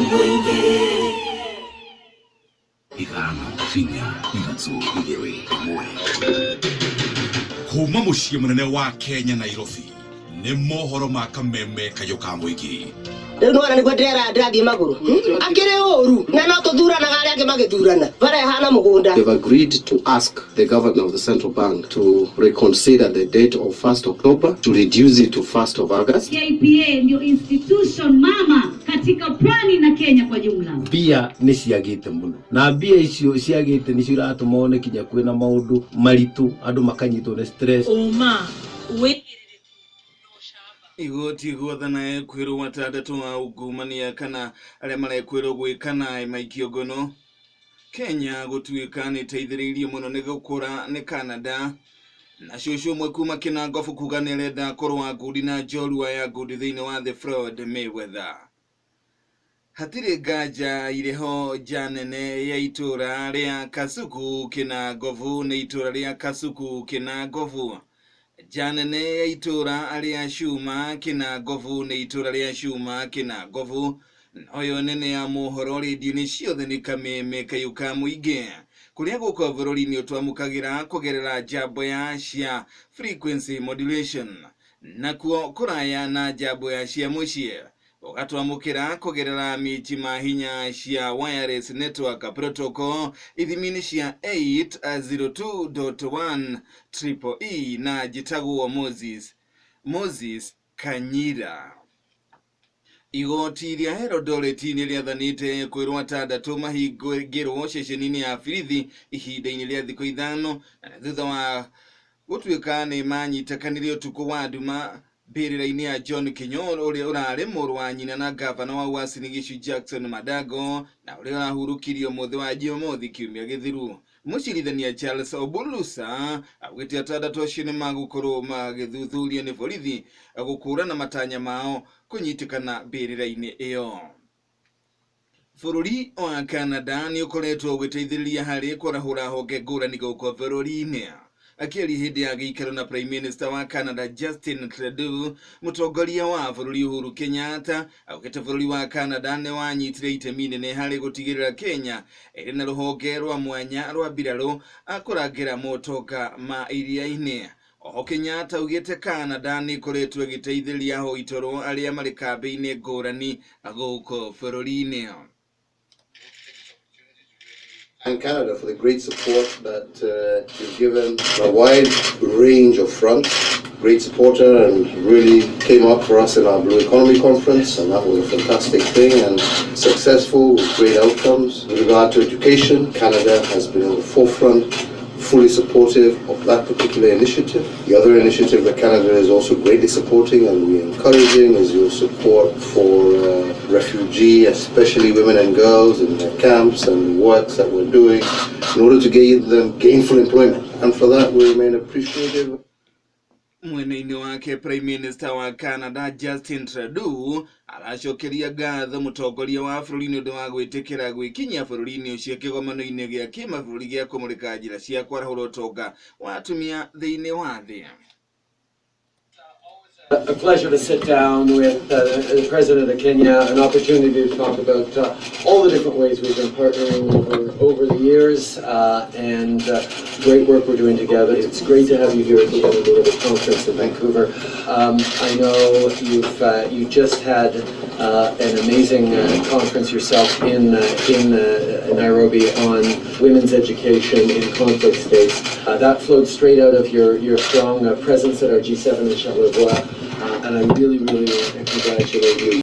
Mũingĩ. 5, 4, 3, 2, 1. Kuma mũciĩ mũnene wa Kenya, Nairobi, nĩ mohoro ma kameme kayũ ka mũingĩ. Rĩu nĩwona nĩguo ndĩrera ndĩrathiĩ magũrũ akĩrĩ ũru na no tũthuranaga arĩa angĩ magĩthurana bara ĩhana mũgũnda. They've agreed to ask the governor of the central bank to reconsider the date of 1st October to reduce it to 1st of August. KPA ndio institution mama katika pwani na Kenya kwa jumla. Mbia nĩ ciagĩte mũno na mbia icio ciagĩte nĩcio iratũma one kinya kwĩna maũndũ maritũ, andũ makanyitwo nĩ stress. Ũma wĩigĩrĩrĩku. Igoti gwathana ekwĩrwo atandatũ a ungumania kana arĩa marekwĩrwo gwĩka naĩ maikio ngono. Kenya gũtuĩka nĩ ĩteithĩrĩirio mũno nĩ gũkũra nĩ Canada. Na cũcũ ũmwe kuma Kĩnangobu kuga nĩ arenda kũrũa ngundi na njorua ya ngundi thĩinĩ wa The Floyd Mayweather. Hatirĩ nganja irĩho nja nene ya itũra rĩa Kasuku Kĩnangobu nĩ itũra rĩa Kasuku Kĩnangobu. Nja nene ya itũra rĩa Cuma Kĩnangobu nĩ itũra rĩa Cuma Kĩnangobu. Noyo nene ya mohoro rĩndiũ-inĩ ciothe nĩ kameme kayũ ka mũingĩ kũrĩa gũkũ bũrũri-inĩ ũtwamũkagĩra kũgerera njambo ya cia frequency modulation, nakuo kũraya na njambo ya cia mũciĩ ũgatwamũkĩra kũgerera mitima hinya cia wireless network protocol ithimi-inĩ cia 802.1 triple E, na njĩtagwo Moses Kanyira. Igoti rĩa Eldoret nĩ rĩathanĩte kwĩrwo atandatũ mahingĩrwo ceceni-inĩ ya borithi ihinda-inĩ rĩa thikũ 5 na thutha wa gũtuĩka nĩ manyitĩkanire ũtukũ wa nduma mbĩrĩra-inĩ ya John Kinyor ũrĩa ũrarĩ mũrũ wa nyina na gavana wa Uasin Gishu Jackson Mandago na ũrĩa ũrahurũkirio mũthĩ wa Jumamothi kiumia gĩthiru. Mũcirithania Charles Obulusa augĩte atandatũ acio nĩ magũkorwo magĩthuthurio nĩ borithi gũkũrana matanya mao kũnyitĩkana mbĩrĩra-inĩ ĩyo. Bũrũri wa Canada nĩ ũkoretwo ũgĩteithĩrĩria harĩ kwarahũra honge ngũrani gũkũ bũrũri-inĩ. Akĩaria hĩndĩ ya gĩikaro na Prime Minister wa Canada Justin Trudeau, mũtongoria wa bũrũri Uhuru Kenyatta augĩte bũrũri wa Canada nĩ wanyitire itemi inene harĩ gũtigĩrĩra Kenya ĩrĩ na rũhonge rwa mwanya rwa mbirarũ kũrangĩra motonga ma iria-inĩ. Oho Kenyatta augĩte Canada nĩ ĩkoretwo ĩgĩteithĩrĩria ahoi toro arĩa marĩ kambĩ-inĩ ngũrani gũkũ bũrũri-inĩ. And Canada for the great support that you've given on a wide range of fronts. Great supporter and really came up for us in our Blue Economy Conference, and that was a fantastic thing and successful with great outcomes. With regard to education, Canada has been on the forefront, fully supportive of that particular initiative. The other initiative that Canada is also greatly supporting and we're encouraging is your support for refugee, especially women and girls in their camps and the works that we're doing in order to gain them gainful employment. And for that we remain appreciative. Mwena-inĩ wake, Prime Minister wa Canada Justin Trudeau aracokeria ngatho mũtongoria wa bũrũri nĩ ũndũ wa gwĩtĩkĩra gwĩkinyia bũrũri-inĩ ũcio kĩgomano-inĩ gĩa kĩmabũrũri gĩa kũmũrĩka njĩra cia kwarahũra ũtonga wa atumia thĩinĩ wa thĩ. A pleasure to sit down with the President of Kenya, an opportunity to talk about all the different ways we've been partnering over the years and great work we're doing together. It's great to have you here at the Women Deliver Conference in Vancouver. I know you just had an amazing conference yourself in Nairobi on women's education in conflict states. That flowed straight out of your strong presence at our G7 in Charlevoix. And I really, really want to congratulate you.